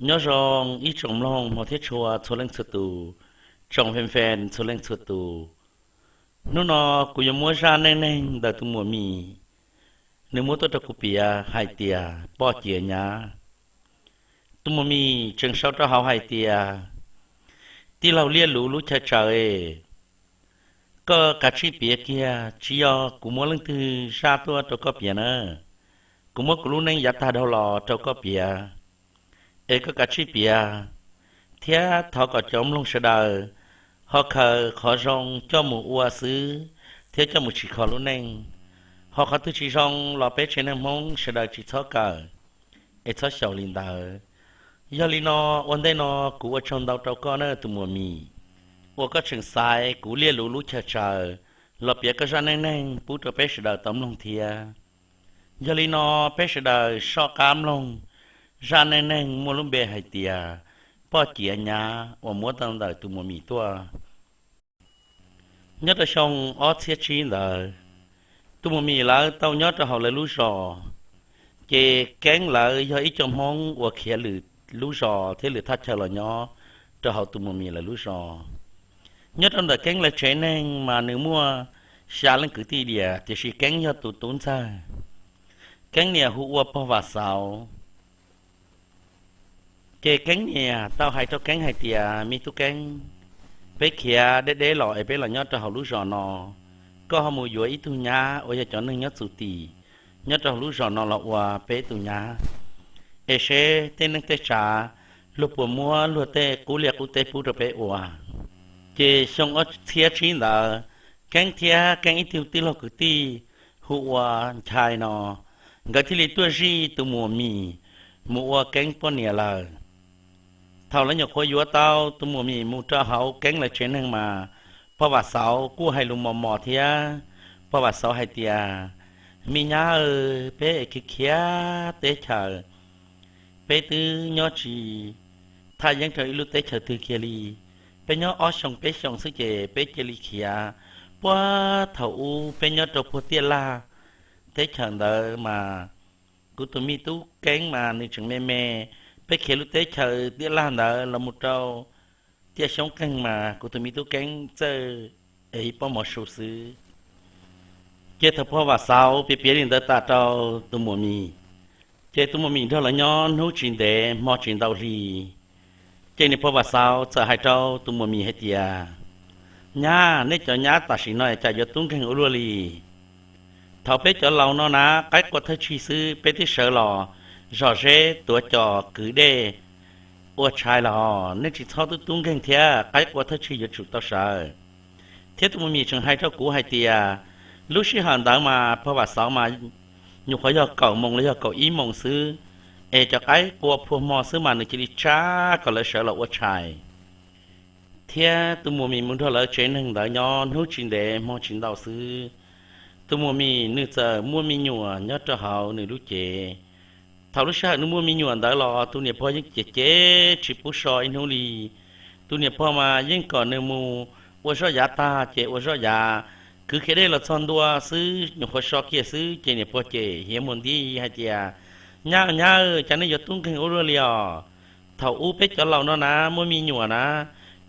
Nyob zoo ib tsoom mloog hmov thiab tshua txhua leej txhua tus, tsoom fan fan txhua leej txhua tus. Hnub no kuv yuav muab zaj neej neeg ntawm tus muam mim, nws muab tuaj rau kuv piav hais tias poj ciav nyab. Tus muam mim tseem sau rau hauv hais tias, tij laug Liaj Luv lub chaw tsaws, koj kav tsij piav kiag, tsis yog kuv muab leej twg zaj tuaj rau koj piav na. Kuv muab kuv lub neej yav tag dhau los rau koj piav, es koj kav tsij piav, thiab thov kom cov mloog sawv daws ho khaws qhov zoo coj mus ua xwb, thiab coj mus tsim kho lub neej. Ho qhov twg tsis zoo los peb tsev neeg Hmoob sawv daws tsis txhob kawm, es txhob xyaum li ntawd. Yog li no, ua ntej no kuv ua tsaug ntau rau koj na tus muam mim, uas koj tseem xaiv kuv Liaj Luv lub chaw tsaws los piav koj zaj neej neeg pub rau peb sawv daws tau mloog thiab. Yog li no, peb sawv daws soj qab mloog zaj neej neeg muaj lub npe hais tias poj ciav nyab uas muab tau ntawm tus muam mim tuaj. Nyob rau xyoo ob txhiab tsib ntawd, tus muam mim lawv tau nyob rau hauv lawv lub zos, ces Keeb lawv yog ib co Hmoob uas khiav lwm lub zos thiab lwm thaj chaw los nyob rau hauv tus muam mim lawv lub zos. Nyob rau ntawm Keeb lawv tsev neeg mas nws muaj xya leej kwv tij diam, tiam sis Keeb yog tus tub ntxawg. Keeb niam hu ua pog Vam Xauv. Ces Keeb niam tau hais rau Keeb hais tias, me tub Keeb, peb khiav deb deb los es peb los nyob rau hauv lub zos no, koj ho mus yuav ib tug nyab uas yog cov neeg nyob txum tim nyob rau hauv lub zos no los ua peb tus nyab, es seb tej neej tej tsav luag puas muab luag tej qub liaj qub teb pub rau peb ua. Ces xyoo ob txhiab tsib ntawd, Keeb thiab Keeb ib tug tij laug kwv tij hu ua Nchai no, nkawd thiaj li tuaj zij tus muam mim mus ua Keeb poj niam lawm. Thaum lawv nyuam qhuav yuav tau tus muam mim mus rau hauv Keeb lawv tsev neeg mas, pog Vam Xauv kuj hais lus mos mos thiab. Pog Vam Xauv hais tias, me nyab, peb khiav khiav teb chaws, peb twb nyob tsis thaj yeeb rau ib lub teb chaws twg kiag li. Peb nyob ob xyoo peb xyoo xwb ces peb cia li khiav. Puag thaum ub peb nyob rau puag tiaj laj teb chaws ntawd mas, kuv tus me tub Keeb mas nws tseem me me, peb khiav lub teb chaws tiaj laj ntawd los mus rau tiaj xyoob qeeg mas kuv tus me tub Keeb txawj es ib pob mov su xwb. Ces thaum pog Vam Xauv piav piav li ntawd tas rau tus muam mim, ces tus muam mim nrog lawv nyob hnub tsis ntev hmo tsis ntau hli, ces niam pog Vam Xauv txawm hais rau tus muam mim hais tias, nyab, nej cov nyab tam sim no cas yuav tub nkeeg ua luaj li. Thaum peb cov laus no na, qaib qua thawj tsig xwb peb twb sawv los zom zeb tuav cos kwv dej ua tshais los, nej tsis txhob tub tub nkeeg thiab, qaib qua thawj tsig yuav tsum tau sawv. Thiab tus muam mim tseem hais rau kuv hais tias, lub sij hawm ntawd mas pog Vam Xauv mas nyuam qhuav yog kaum moos los yog kaum ib moos xwb, es cov qaib qua phua hmo xwb mas nws cia li tsa kom lawv sawv los ua tshais. Thiab tus muam mim mus nrog lawv tsev neeg ntawd nyob hnub tsis ntev hmo tsis ntau xwb, tus muam mim nws txawm muaj me nyuam nyob rau hauv nws lub cev. Thaum lub sij hawm nws muaj me nyuam ntawd los tus niam pog yeej cem cem tsis pub so ib hnub li. Tus niam pog mas yeej kom nws mus ua zoj yav tag ces ua zoj yav, kwv kiag dej los txog ntua xwb nyuam qhuav so kiag xwb ces niam pog cem hiav muag nti hais tias, nyab, nyab, cas nej yuav tub nkeeg ua luaj li os. Thaum ub peb cov laus no na, muaj me nyuam na,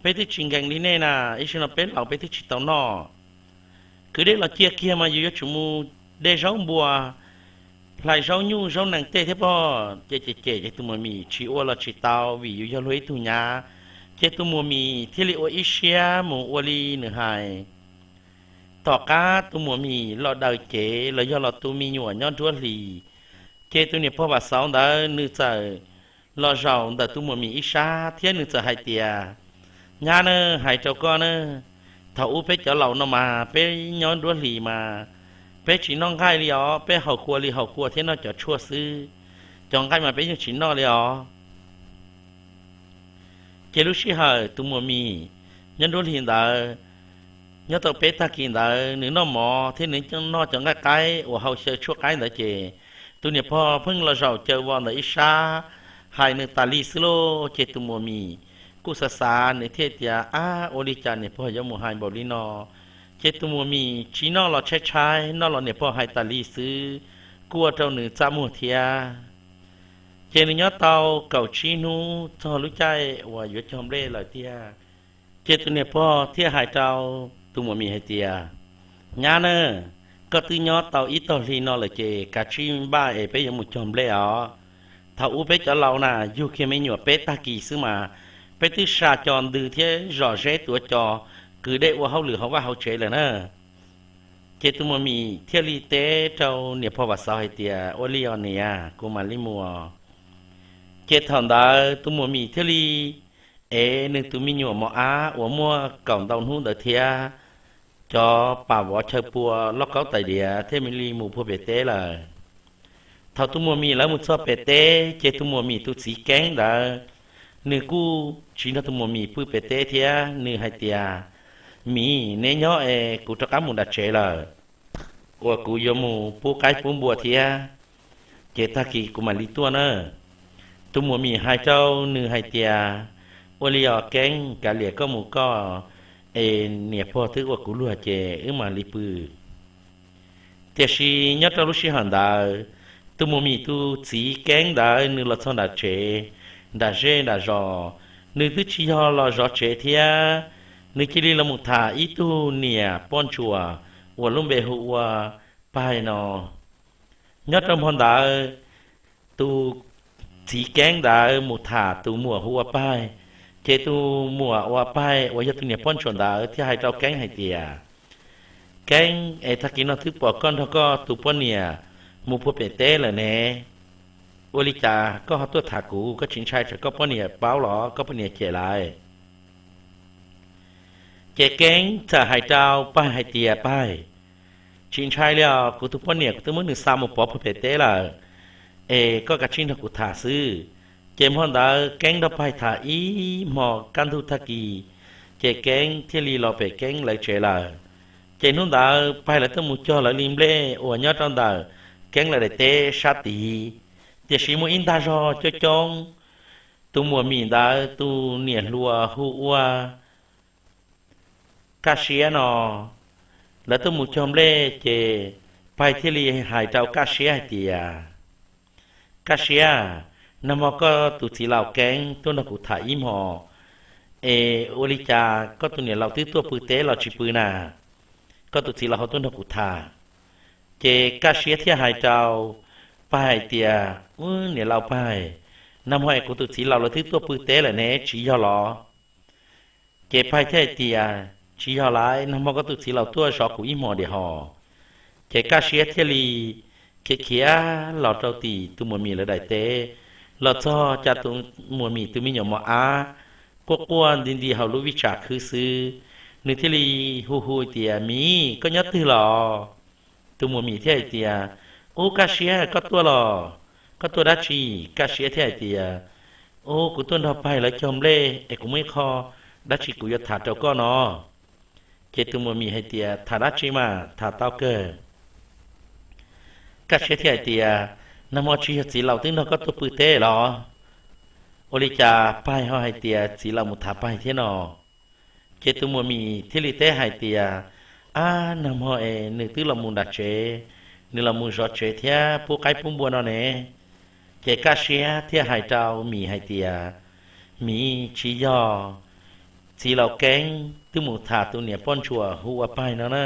peb twb tsis nkees li nej na, ib sim no peb laus peb twb tsis tau noj. Kwv dej los cia kiag mas yus yuav tsum mus de zaub npua, hlais zaub nyuj zaub nees tej thiab pob. Ces cem cem ces tus muam mim tsis ua los tsis tau vim yus yog luag ib tug nyab. Ces tus muam mim thiaj li ua ib siab mus ua li nws hais. Tom qab tus muam mim los daws cev los yog los tu me nyuam nyob nruab hlis, ces tus niam pog Vam Xauv ntawd nws txawm los zaum ntawm tus muam mim ib sab thiab nws txawm hais tias, nyab na, hais rau koj na, thaum ub peb cov laus no mas peb nyob nruab hlis mas peb tsis noj nqaij li os, peb haus kua li haus kua thiab noj cov tshuaj xwb, cov nqaij mas peb yeej tsis noj li os. Ces lub sij hawm tus muam mim nyob nruab hlis ntawd, nyob tau peb tag kis ntawd nws noj mov thiab nws noj cov nqaij qaib uas hau xyaw tshuaj qaib ntawd ces tus niam pog pheej los zaum caw vos ntawm ib sab hais nws tas li xwb lauj. Ces tus muam mim kuj xav xav nws thiaj tias, ab, ua li cas niam pog yuav mus hais npaum li no. Ces tus muam mim tsis noj los tshaib tshaib, noj los niam pog hais tas li xwb, kuj ua rau nws txaj muag thiab. Ces nws nyob tau kaum tsib hnub txog lub caij uas yuav cog nplej lawm tiag. Ces tus niam pog thiaj hais rau tus muam mim hais tias, Nyab na, koj twb nyob tau ib tog hli no lawm ces kav tsij npaj es peb yuav mus cog nplej os. Thaum ub peb cov laus na yug kiag me nyuam peb tag kis xwb mas peb twb sa cov ntws thiab zom zeb tuav cos kwv dej ua hauj lwm hauv vaj hauv tsev lawm na. Ces tus muam mim thiaj li teb rau niam pog Vam Xauv hais tias, Ua li os niam, kuv mam li mus os. Ces thaum ntawd tus muam mim thiaj li ev nws tus me nyuam mos ab uas muaj kaum ntau hnub ntawd thiab cov pas vov chaw pua loj kaub tais diav thiaj li mus puag pem teb lawm. Thaum tus muam mim lawv mus txog pem teb ces tus muam mim tus txiv Keeb ntawd, nws kuj tsis nrog tus muam mim pw pem teb thiab, nws hais tias, Mim, neb nyob es kuv rov qab mus nram tsev lawm, uas kuv yuav mus pub qaib pub npua thiab, ces tag kis kuv mam li tuaj na. Tus muam mim hais rau nws hais tias, Ua li os Keeb, kav liam koj mus koj, es niam pog twb ua kuv luag ces wb mam li pw. Tiam sis nyob rau lub sij hawm ntawd, tus muam mim tus txiv Keeb ntawd nws los txog nram tsev, nram zej nram zos, nws twb tsis yog los zov tsev thiab, nws cia li los mus tham ib tug niam poj ntsuam uas lub npe hu ua Paig no. Nyob rau hmo ntawd, tus txiv Keeb ntawd mus tham tus muam hu ua Paig, ces tus muam ua Paig uas yog tus niam poj ntsuam ntawd thiaj hais rau Keeb hais tias, Keeb, es tag kis no twb pom koj nrog koj tus poj niam mus puag pem teb lawm ne, ua li cas koj ho tuaj tham kuv, koj tsis ntshai tsam koj poj niam paub los koj poj niam cem lawm? Ces Keeb txawm hais rau Paig hais tias, Paig, tsis ntshai li os, kuv tus poj niam kuv twb muab nws xa mus pov puag pem teb lawm, es koj kav tsij nrog kuv tham xwb. Ces hmo ntawd Keeb nrog Paig tham ib hmo kaj ntug tag kis, ces Keeb thiaj li los pem Keeb lawv tsev lawm. Ces hnub ntawd Paig lawv tuaj mus cog lawv li nplej uas nyob rau ntawm Keeb lawv daim teb sab tid, tiam sis muaj ib ntag zog coob coob, tus muam mim ntawd tus niam hluas hu ua Kaj Siab no, lawv tuaj mus cog nplej ces Paig thiaj li hais rau Kaj Siab hais tias, Kaj Siab, nag hmo koj tus txiv laus Keeb tuaj nrog kuv tham ib hmo, es ua li cas koj tus niam laus twb tuaj pw teb los tsis pw na? Koj tus txiv laus ho tuaj nrog kuv tham. Ces Kaj Siab thiaj hais rau Paig hais tias, Ub, niam laus Paig, nag hmo es kuv tus txiv laus lawv twb tuaj pw teb lawm ne, tsis yog los? Ces Paig thiaj hais tias, Tsis yog lauj, nag hmo koj tus txiv laus tuaj zov kuv ib hmos diam hos. Ces Kaj Siab thiaj li khiav khiav los rau tim tus muam mim lawv daim teb, los txog cas tus muam mim tus me nyuam mos ab quaj quaj nti nti hauv lub vij tsam khwb xwb. Nws thiaj li hu hu tias, Mim, koj nyob twg los? Tus muam mim thiaj hais tias, Ub, Kaj Siab, koj tuaj los? Koj tuaj dab tsi? Kaj Siab thiaj hais tias, Ub, kuv tuaj nrog Paig lawv cog nplej es kuv muaj ib qho dab tsi kuv yuav tham rau koj no. Ces tus muam mim hais tias, Tham dab tsi mas, tham tau kawg. Kaj Siab thiaj hais tias, Nag hmo tsis yog txiv laus twb nrog koj tuaj pw teb los? Ua li cas Paig ho hais tias txiv laus mus tham Paig thiab no? Ces tus muam mim thiaj li teb hais tias, Ab, nag hmo es nws twb los mus nram tsev, nws los mus zov tsev thiab pub qaib pub npua no ne. Ces Kaj Siab thiaj hais rau Mim hais tias, Mim, tsis yog, txiv laus Keeb twb mus tham tus niam poj ntsuam hu ua Paig no na.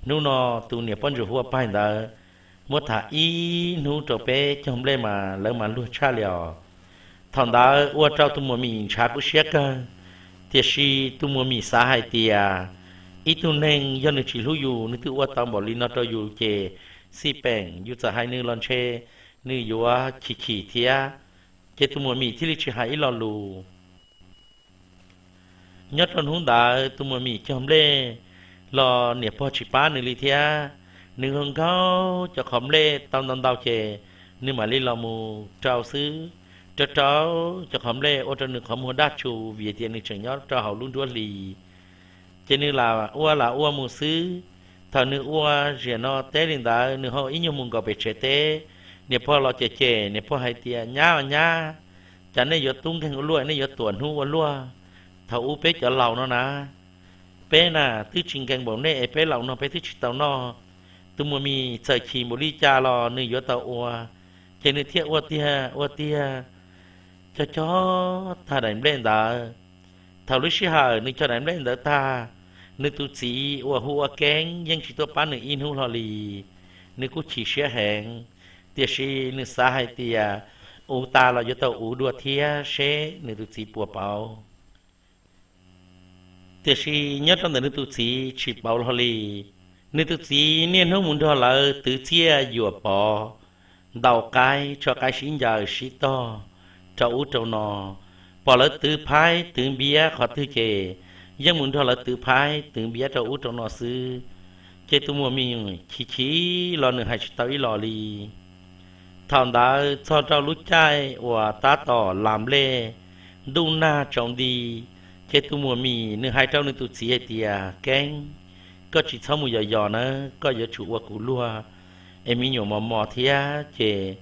Hnub no tus niam poj ntsuam hu ua Paig ntawd muab tham ib hnub rau peb cog nplej mas lawv mas luag tshaj li os. Thaum ntawd ua rau tus muam mim ntshav kuj siab kawg, tiam sis tus muam mim xav hais tias ib tug neeg yog nws tsis hlub yus, nws twb ua tau npaum li no rau yus ces xij peem yus txawm hais nws los ntshe nws yuav chim chim thiab. Ces tus muam mim thiaj li tsis hais ib lo lus. Nyob rau hnub ntawd tus muam mim cog nplej los niam pog tsis pab nws li thiab. Nws nkaug cov qhov nplej tau ntau ntau ces nws mam li los mus rau xwb. Rau rau cov qhov nplej ua rau nws qhov muag daj tsus vim tias nws tseem nyob rau hauv lub nruab hlis. Ces nws lam ua lam ua mus xwb. Thaum nws ua ziam no teb li ntawd nws ho ib nyuag mus nkaum pem tsev teb, niam pog los cem cem, niam pog hais tias, Nyab os nyab, cas nej yuav tub nkeeg ua luaj, nej yuav tuam hnub ua luaj? Thaum ub peb cov laus no na, peb na twb tsis nkees npaum nej es peb laus no peb twb tsis tau noj. Tus muam mim txawm chim npaum li cas los nws yuav tau ua. Ces nws thiaj ua tiag ua tiag, cog cog tag daim nplej ntawd. Thaum lub sij hawm nws cog daim nplej ntawd tag, nws tus txiv uas hu ua Keeb yeej tsis tuaj pab nws ib hnub hlo li. Nws kuj chim siab heev, tiam sis nws xav hais tias uv tas los yuav tau uv dua thiab seb nws tus txiv puas pauv. Tiam sis nyob rau ntawm nws tus txiv tsis pauv hlo li. Nws tus txiv niaj hnub mus nrog lawv twv txiaj yuam pov, ntaus qaib, tso qaib sib ncaws sib tog rau ub rau no, pom lawv twv phaib twv npiab qhov twg ces yeej mus nrog lawv twv phaib twv npiab rau ub rau no xwb. Ces tus muam Mim chim chim los nws hais tsis tau ib los li. Thaum ntawd txog rau lub caij uas tab tom las nplej, ntuj nag tsaus nti, ces tus muam Mim nws hais rau nws tus txiv hais tias, Keeb, koj tsis txhob mus yos yos nawb, koj yuav tsum ua kuv luag es me nyuam mos mos thiab ces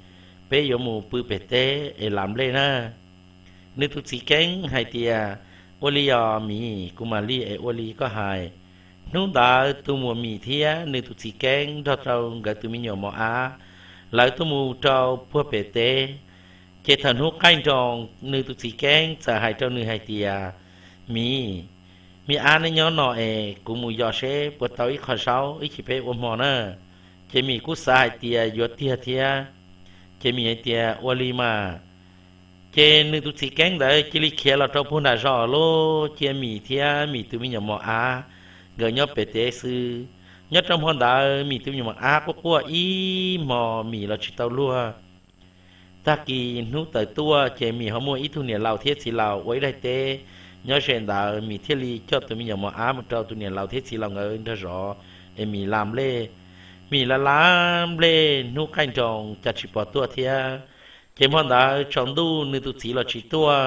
peb yuav mus pw pem teb es las nplej na. Nws tus txiv Keeb hais tias, Ua li os Mim, kuv mam li es ua li koj hais. Hnub ntawd tus muam Mim thiab nws tus txiv Keeb nrog rau nkawd tus me nyuam mos ab, lawv tuaj mus rau puag pem teb. Ces thaum hnub qaij nroos nws tus txiv Keeb txawm hais rau nws hais tias, Mim, me ab neb nyob no es kuv mus yos seb puas tau ib qho zaub ib chim peb ua hmo na. Ces Mim kuj xav hais tias yuav tiag thiab, ces Mim hais tias, Ua li mas. Ces nws tus txiv Keeb ntawd cia li khiav los rau puag nram zos lawm, cia Mim thiab Mim tus me nyuam mos ab nkawd nyob pem teb xwb. Nyob rau hmo ntawd Mim tus me nyuam mos ab quaj quaj ib hmo, Mim los tsis tau luag. Tag kis hnub tawm tuaj ces Mim ho muaj ib tug niam laus thiab txiv laus ua ib daim teb nyob ze ntawd, Mim thiaj li coj tus me nyuam mos ab mus rau tus niam laus thiab txiv laus nkawd nrog zov es Mim las nplej. Mim las las nplej hnub qaij nroos cas tsis pom tuaj thiab. Ces hmo ntawd tsaus ntuj nws tus txiv los tsis tuaj.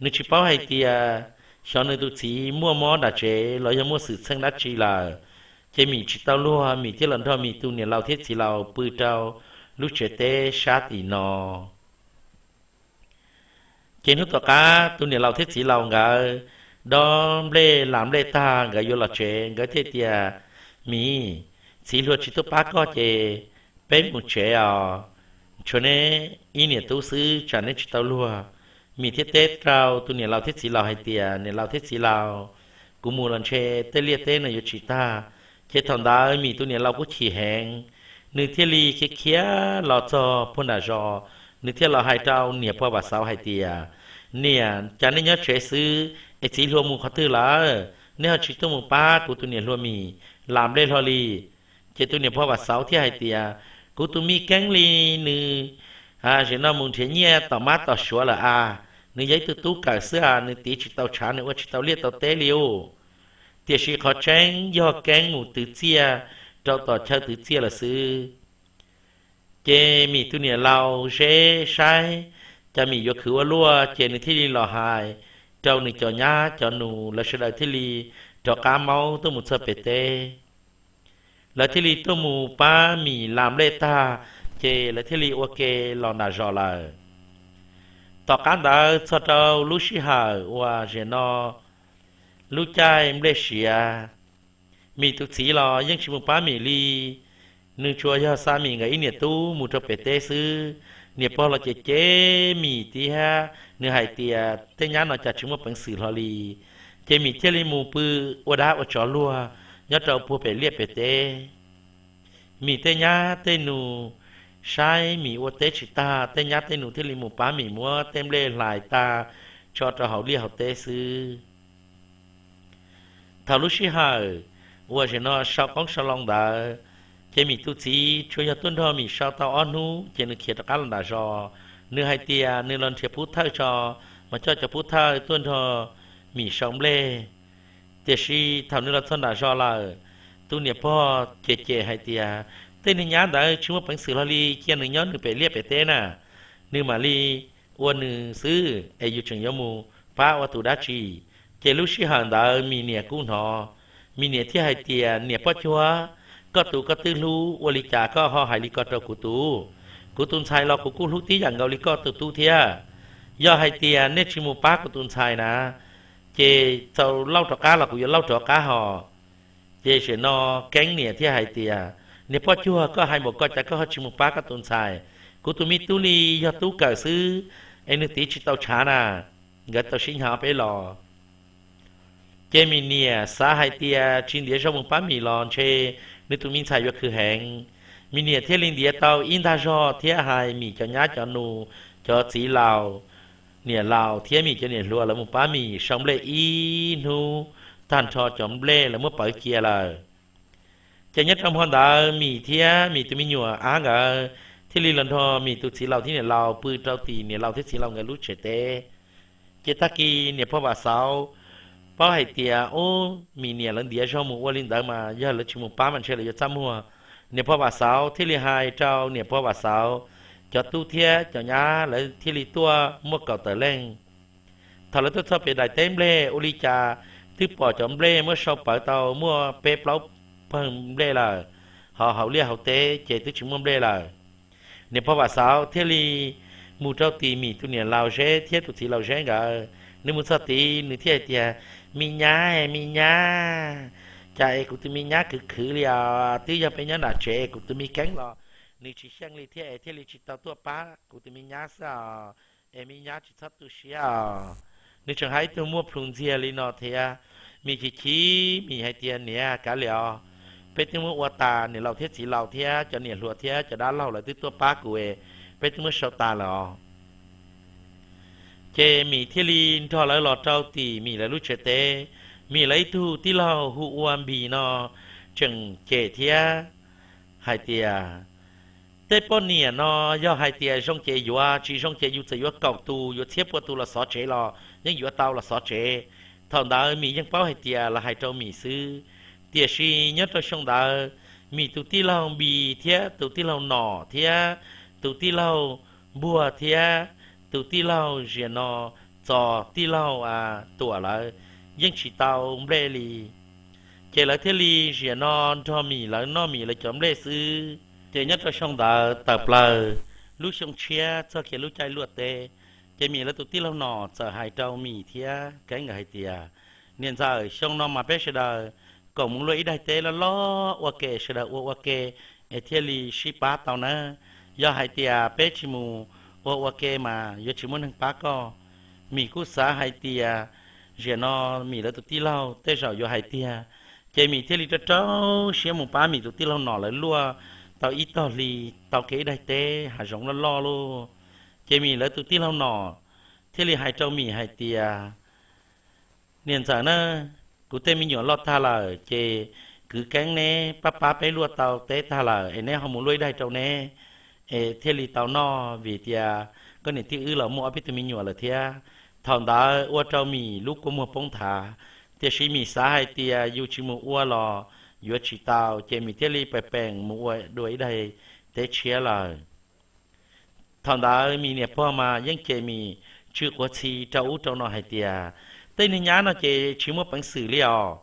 Nws tsis paub hais tias xyov nws tus txiv muaj mob nram tsev los yog muaj xwm txheej dab tsi lawm. Ces Mim tsis tau luag, Mim thiaj los nrog Mim tus niam laus thiab txiv laus pw rau lub tsev teb sab tim no. Ces hnub tom qab tus niam laus thiab txiv laus nkawd dob nplej las nplej tag, nkawd yuav los tsev, nkawd thiaj tias, Mim, txiv hluas tsis tuaj pab koj ces peb mus tsev os, tshuav neb ib niam tub xwb tsam neb tsis tau luag. Mim thiaj teb rau tus niam laus thiab txiv laus hais tias, Niam laus thiab txiv laus, kuv mus los ntshe tej liaj teb no yuav tsis tag. Ces thaum ntawd Mim tus niam laus kuj chim heev, nws thiaj li khiav khiav los txog puag nram zos, nws thiaj los hais rau niam pog Vam Xauv hais tias, Niam, cas nej nyob tsev xwb es txiv hluas mus qhov twg lawm? Nej ho tsis tuaj mus pab kuv tus niam hluas Mim las nplej hlo li. Ces tus niam pog Vam Xauv thiaj hais tias, Kuv tus me Keeb li nws zem no mus nrhiav nyiaj tom mab tom suav lawm as. Nws yog ib tug tub kawm xwb as, nws tiv tsis tau tshav, nws ua tsis tau liaj tau teb li ub. Tiam sis qhov tseeb yog Keeb mus twv txiaj rau tom chaw twv txiaj lawm xwb. Ces Mim tus niam laus zeb saib cas Mim yuav khwv ua luaj, ces nws thiaj li los hais rau nws cov nyab cov nus, lawv sawv daws thiaj li rov qab maub tuaj mus txog pem teb. Lawv thiaj li tuaj mus pab Mim las nplej tag, ces lawv thiaj li ua ke los nram zos lawm. Tom qab ntawd txog rau lub sij hawm uas zem no lub caij nplej siav, Mim tus txiv los yeej tsis mus pab Mim li. Nws tsuas yog xa Mim nkawd ib niam tub mus rau pem teb xwb. Niam pog los cem cem Mim thiab, nws hais tias tej nyab no cas tsis muaj peev xwm hlo li. Ces Mim thiaj li mus pw ua dab ua tsov luag nyob rau puag pem liaj pem teb. Mim tej nyab tej nus saib Mim ua teb tsis tag, tej nyab tej nus thiaj li mus pab Mim muab tej nplej hlais tag tso rau hauv liaj hauv teb xwb. Thaum lub sij hawm uas zem no sau qoob sau loo ntawd, ces Mim tus txiv tsuas yog tuaj nrog Mim sau tau ob hnub ces nws khiav rov qab los nram zos. Nws hais tias nws los nrhiav pub thawj tso, mas coj cov pub thawj tuaj nrog Mim sau nplej. Tiam sis thaum nws los txog nram zos lawm, tus niam pog cem cem hais tias, Tej niag nyab ntawd tsis muaj peev xwm hlo li, cia nws nyob nws pem liaj pem teb na, nws mam li ua nws xwb es yus tseem yuav mus pab ua tus dab tsi? Ces lub sij hawm ntawd Mim niam kuj hnov, Mim niam thiaj hais tias, Niam poj cuag, koj tus koj twb hlub, ua li cas koj ho hais li ko rau kuv tus? Kuv tus ntxhais los kuv kuj hlub tib yam nkaus li koj tus tub thiab. Yog hais tias nej tsis mus pab kuv tus ntxhais na, ces txaus laub rov qab los kuv yuav laub rov qab hos. Ces zem no Keeb niam thiaj hais tias, Niag poj cuag, koj hais npaum ko cas koj ho tsis mus pab koj tus ntxhais? Kuv tus me tub li yog tub kawm xwb, es nws tiv tsis tau tshav na, nkawd tau sib hnyav peb los. Ces Mim niam xav hais tias tsis ntiav zog mus pab Mim los ntshe nws tus me ntxhais yuav khwv heev. Mim niam thiaj li ntiav tau ib ntag zog thiab hais Mim cov nyab cov nus, cov txiv laus, niam laus thiab Mim cov niam hluas lawv mus pab Mim sau nplej ib hnub, tag nrho cov nplej lawv muab pawv cia lawm. Ces nyob rau hmo ntawd Mim thiab Mim tus me nyuam ab nkawd thiaj li los nrog Mim tus txiv laus thiab niam laus pw rau tim niam laus thiab txiv laus nkawd lub tsev teb. Ces tag kis niam pog Vam Xauv paub hais tias, ub, Mim niam lawv ntiav zog mus ua li ntawd mas yog lawv tsis mus pab mas ntshe lawv yuav txaj muag. Niam pog Vam Xauv thiaj li hais rau niam pog Vam Xauv cov tub thiab cov nyab, lawv thiaj li tuaj muaj kaum tawm leej. Thaum lawv tuaj txog pem daim teb nplej ua li cas twb pom cov nplej muab sau pawv tau muaj peb plaub pawg nplej lawm, ho hauv liaj hauv teb ces twb tsis muaj nplej lawm. Niam pog Vam Xauv thiaj li mus rau tim Mim tus niam laus Zeb thiab tus txiv laus Zeb nkawd. Nws mus txog tid nws thiaj hais tias, me nyab, me nyab, cas es kuv tus me nyab khwv khwv li os, twb yog peb nyob nram tsev es kuv tus me keeb los nws tsis xyeej li thiab es thiaj li tsis tau tuaj pab kuv tus me nyab xwb os, es me nyab tsis txhob tu siab os. Nws tseem hais ib tug muaj plhus ntxiag li no thiab. Mim chim chim, Mim hais tias, niam, kav liam os, peb twb muab ua tas, niam laus thiab txiv laus thiab cov niam hluas thiab cov dab laug lawv twb tuaj pab kuv, peb twb muab sau tas lawm os. Ces Mim thiaj li nrog lawv los rau tim Mim lawv lub tsev teb. Mim lawv ib tug tij laug hu ua Npis no tseem cem thiab hais tias, tej poj niam no yog hais tias zoo ces yuav, tsis zoo ces yus txawm yuav kaum tus yuav txhiab pua tus los xov tsev los yeej yuav tau los xov tsev. Thaum ntawd Mim yeej paub hais tias lawv hais rau Mim xwb. Tiam sis nyob rau xyoo ntawd, Mim tus tij laug Npis thiab tus tij laug Nom thiab tus tij laug Npuag thiab tus tij laug Ziam no, Txos, tij laug Tuam lawv yeej tsis tau nplej li. Ces lawv thiaj li Ziam no nrog Mim lawv noj Mim lawv cov nplej xwb. Ces nyob rau xyoo ntawd tawm plaws lub xyoo tshiab txog kiag lub caij luaj teb, ces Mim lawv tus tij laug Nom txawm hais rau Mim thiab Keeb nkawd hais tias, niam ntxawm, xyoo no mas peb sawv daws koom mus luaj ib daim teb loj loj ua ke, sawv daws ua ua ke es thiaj li sib pab tau nawb. Yog hais tias peb tsis mus ua ua ke mas yuav tsis muaj neeg pab koj. Mim kuj xav hais tias Ziam no Mim lawv tus tij laug tej zaum yuav hais tiag, ces Mim thiaj li rau rau siab mus pab Mim tus tij laug Nom lawv luaj tau ib tog hli, tau kiag ib daim teb hav zoov loj loj lauj. Ces Mim lawv tus tij laug Nom thiaj li hais rau Mim hais tias, niam ntxawm na, kuv tej me nyuam loj tag lawm ces kwv Keeb neb pab pab peb luaj tau teb tag lawm es neb ho mus luaj ib daim rau neb es thiaj li tau noj, vim tias koj niam tij wb los muaj ob peb tug me nyuam lawm thiab. Thaum ntawd ua rau Mim lub kua muag poob nthav, tiam sis Mim xav hais tias yus tsis mus ua los yuav tsis tau, ces Mim thiaj li pem peem mus ua dua ib daim teb tshiab lawm. Thaum ntawd Mim niam pog mas yeej cem Mim tsw quav txhi rau ub rau no hais tias, tej niag nyab no ces tsis muaj peev xwm li os.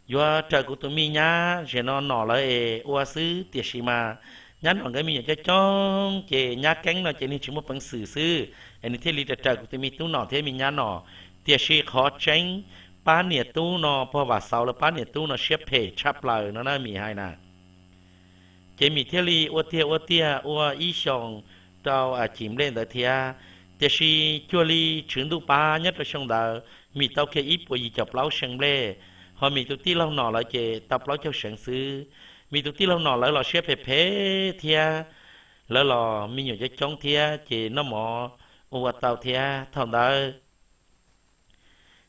Yuav raws kuv tus me nyab Ziam no Nom lawv es ua xwb, tiam sis mas nyab Nom nkawd me nyuam coob coob ces nyab Keeb no ces nws tsis muaj peev xwm xwb es nws thiaj li raws raws kuv tus me tub Nom thiab me nyab Nom. Tiam sis qhov tseeb, pab niam tub no, pog Vam Xauv lawv pab niam tub no siab phem tshaj plaws no na, Mim hais na. Ces Mim thiaj li ua tiag ua tiag ua ib xyoos rau cim nplej ntawd thiab. Tiam sis cuag li tswv ntuj pab nyob rau xyoo ntawd Mim tau kiag ib puas yim caum plaub seev nplej, ho Mim tus tij laug Nom lawv ces tau plaub caug seev xwb. Mim tus tij laug Nom lawv los siab phem phem thiab, lawv los me nyuam coob coob thiab ces noj mov ua ua tau thiab. Thaum ntawd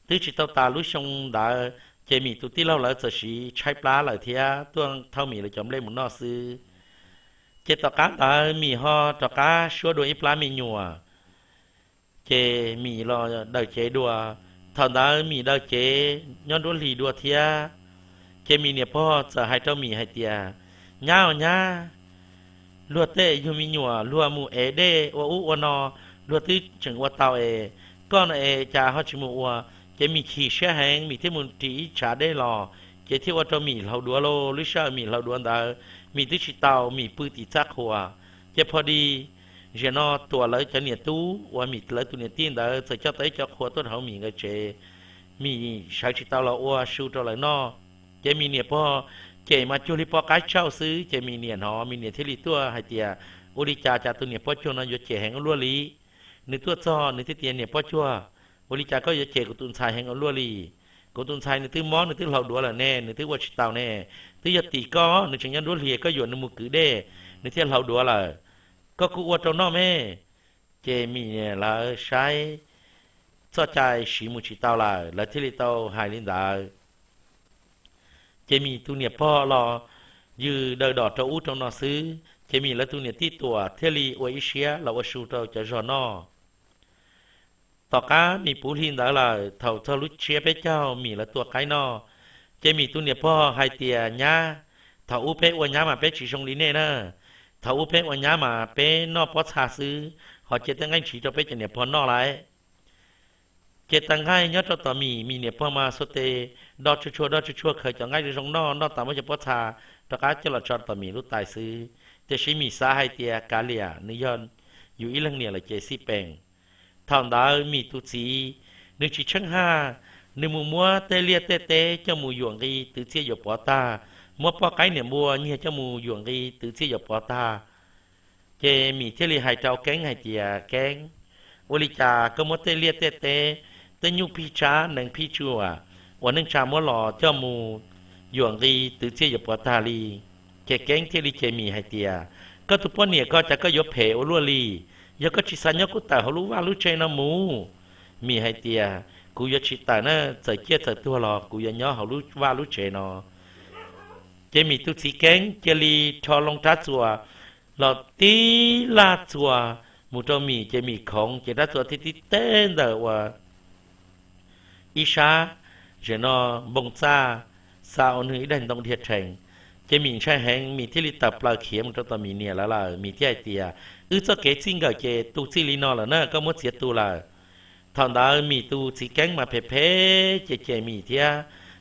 twb tsis tau tas lub xyoo ntawd ces Mim tus tij laug lawv txawm sis tshaib plab lawm thiab tuaj thauj Mim lawv cov nplej mus noj xwb. Ces tom qab ntawd Mim ho rov qab suab dua ib plab me nyuam, ces Mim los daws cev dua. Thaum ntawd Mim daws cev nyob nruab hlis dua thiab, ces Mim niam pog txawm hais rau Mim hais tias, nyab os nyab, luag tej yug me nyuam luag mus ev dej ua ub ua no, luag twb tseem ua tau es koj no es cas ho tsis mus ua? Ces Mim chim siab heev, Mim thiaj mus ris ib tsav dej los, ces thiaj ua rau Mim hlauv duav lauj. Lub sij hawm Mim hlauv duav ntawd Mim twb tsis tau, Mim pw tim txaj qhua. Ces pho di ziam no Tuam lawv cov niam tub uas Mim lawv tus niam tij ntawd txawm coj tau ib co qhua tuaj hauv Mim nkawd tsev. Mim sawv tsis tau los ua su rau lawv noj. Ces Mim niam pog cem mas cuag li poj qaib tsauj xwb, ces Mim niam hnov Mim niam thiaj li tuaj hais tias, Ua li cas cas tus niam poj cuag no yuav cem heev ua luaj li? Nws tuaj txog nws thiaj tias, Niam poj cuag, ua li cas koj yuav cem kuv tus ntxhais heev ua luaj li? Kuv tus ntxhais nws twb mob, nws twb hlau duav lawm ne, nws twb ua tsis taus ne. Twb yog tim koj, nws tseem nyob nruab hlis, koj yuam nws mus kwv dej, nws thiaj hlau duav lawm. Koj kuj ua rau noj me. Ces Mim lawv saib txoj cai siv mus tsis tau lawm, lawv thiaj li tau hais li ntawd. Ces Mim tus niam pog los yws daws dom rau ub rau no xwb, ces Mim lawv tus niam tij Tuam thiaj li ua ib siab los ua su rau cov zog noj. Tom qab Mim puv hli ntawd lawm, thaum txog lub tsiab peb caug Mim lawv tua qaib noj, ces Mim tus niam pog hais tias, Nyab, thaum ub peb ua nyab mas peb tsis zoo li nej na. Thaum ub peb ua nyab mas peb noj pob txha xwb, ho cia tej nqaij ntshiv rau peb cov niam pog noj lawm. Ces tawg nqaij nyob rau tom Mim, Mim niam pog mas xuas tes do tsuag tsuag do tsuag tsuag khaws cov nqaij zoo zoo noj, noj tas muab cov pob txha rov qab coj los tso tom Mim lub tais xwb. Tiam sis Mim xav hais tias kav liam, nws yog yus ib leeg niam lawm ces xij peem. Thaum ntawd Mim tus txiv, nws tsis tsheej haj, nws mus muab tej liaj tej teb coj mus yuam nqi twv txiaj yuam pov tag, muab poj qaib niam npua nyiag coj mus yuam nqi twv txiaj yuam pov tag. Ces Mim thiaj li hais rau Keeb hais tias, Keeb, ua li cas koj muab tej liaj tej teb, tej nyuj phij tsab nees phij tsuam uas neej tsa muab los coj mus yuam nqi twv txiaj yuam pov tag li? Ces Keeb thiaj li cem Mim hais tias, Koj tus poj niam ko cas koj yuav phem ua luaj li? Yog koj tsis xav nyob kuj tawm hauv lub vaj lub tsev no mus. Mim hais tias, Kuv yuav tsis tawm na, txawm ciaj txawm tuag los kuv yuav nyob hauv lub vaj lub tsev no. Ces Mim tus txiv Keeb cia li rho loo rab txuas los tib laj txuas mus rau Mim, ces Mim khoov ces rab txuas thiaj tib teb ntawm uas ib sab, zem no npoo txaj, xa ua nws ib daig ntoo dhia rhees. Ces Mim ntshai heev, Mim thiaj li tawm plaws khiav mus rau tom Mim niam lawv lawm. Mim thiaj hais tias, Wb txoj kev txij nkawm ces tu txij li no lawm na, koj muab txiav tu lawm. Thaum ntawd Mim tus txiv Keeb mas phem phem ces cem Mim thiab,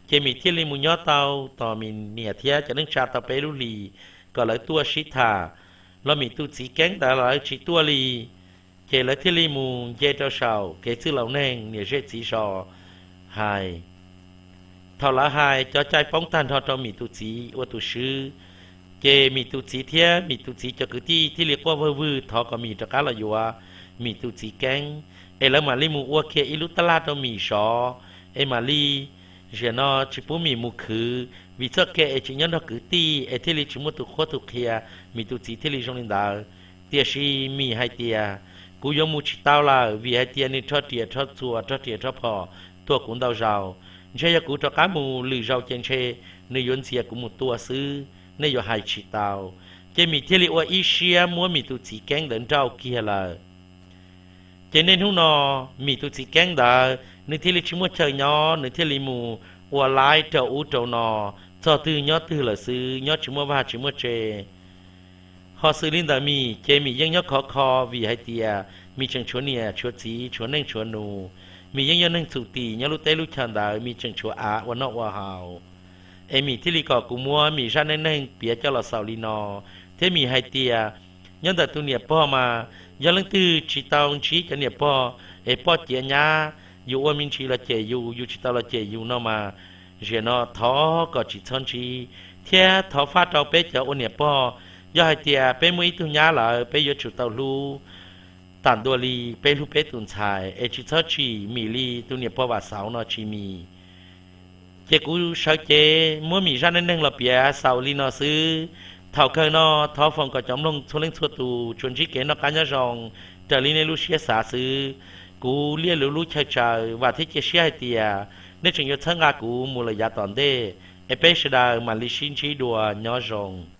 ces Mim thiaj li mus nyob tau tom Mim niam thiab cov neej tsa tau peb lub hlis kom lawv tuaj sib tham, los Mim tus txiv Keeb ntawd lawv tsis tuaj li. Ces lawv thiaj li mus nce rau saum kev txwj laus neeg niam zej txiv zos hais. Thaum lawv hais cov cai poob tag nrho rau Mim tus txiv ua tus swb, ces Mim tus txiv thiab Mim tus txiv cov kwv tij thiaj li quaj vwg vwg thov kom Mim rov qab los yuav Mim tus txiv Keeb, es lawv mam li mus ua kiag ib lub tab laj rau Mim zov, es mam li ziam no tsis pub Mim mus khwv, vim txoj kev es tsis nyob nrog kwv tij es thiaj li tsis muaj tus qhuab tus qhia, Mim tus txiv thiaj li zoo li ntawd. Tiam sis Mim hais tias, Kuv yuav mus tsis tau lawm, vim hais tias nws rho riam rho txuas rho riam rho phom tua kuv ntau zaus. Ntshe yog kuv rov qab mus lwm zaus ces ntshe nws yuav ntxias kuv mus tua xwb, nej yuav hais tsis tau. Ces Mim thiaj li ua ib siab muab Mim tus txiv Keeb ntawd nrauj kiag lawm. Ces niaj hnub no Mim tus txiv Keeb ntawd nws thiaj li tsis muaj chaw nyob, nws thiaj li mus ua laib rau ub rau no, txog twg nyob twg lawm xwb, nyob tsis muaj vaj tsis muaj tse. Ho xws li ntawm Mim ces Mim yeej nyob khov kho, vim hais tias Mim tseem tshuav niam tshuav txiv, tshuav neej tshuav nus. Mim yeej yog neeg txum tim nyob lub teb lub chaw ntawd, Mim tseem tshuav av ua noj ua haus. Es Mim thiaj li kom kuv muab Mim zaj neej neeg piav coj los xaus li no, thiab Mim hais tias nyob ntawm tus niam pog mas, yog leej twg tsis tau ntsib cov niam pog es poj ciav nyab, yus ua me ntsis los cem yus, yus tsis tau los cem yus no mas, ziam no thov kom tsis txhob ntsib, thiab thov faj rau peb cov ua niam pog, yog hais tias peb muaj ib tug nyab lawm, peb yuav tsum tau hlub tam ntua li peb hlub peb tus ntxhais, es tsis txhob tsim Mim li tus niam pog Vam Xauv no tsis Mim. Ces kuv sawv cev muab Mim zaj neej neeg los piav xaus li no xwb. Thaum kawg no, thov foom kom cov mloog txhua leej txhua tus tsuas ntsib kev noj qab nyob zoo raws li nej lub siab xav xwb. Kuv Liaj Lus lub chaw tsaws vam thiab cia siab hais tias nej tseem yuav txhawb nqa kuv mus lawm yav tom ntej, es peb sawv daws mam li sib ntsib dua, nyob zoo.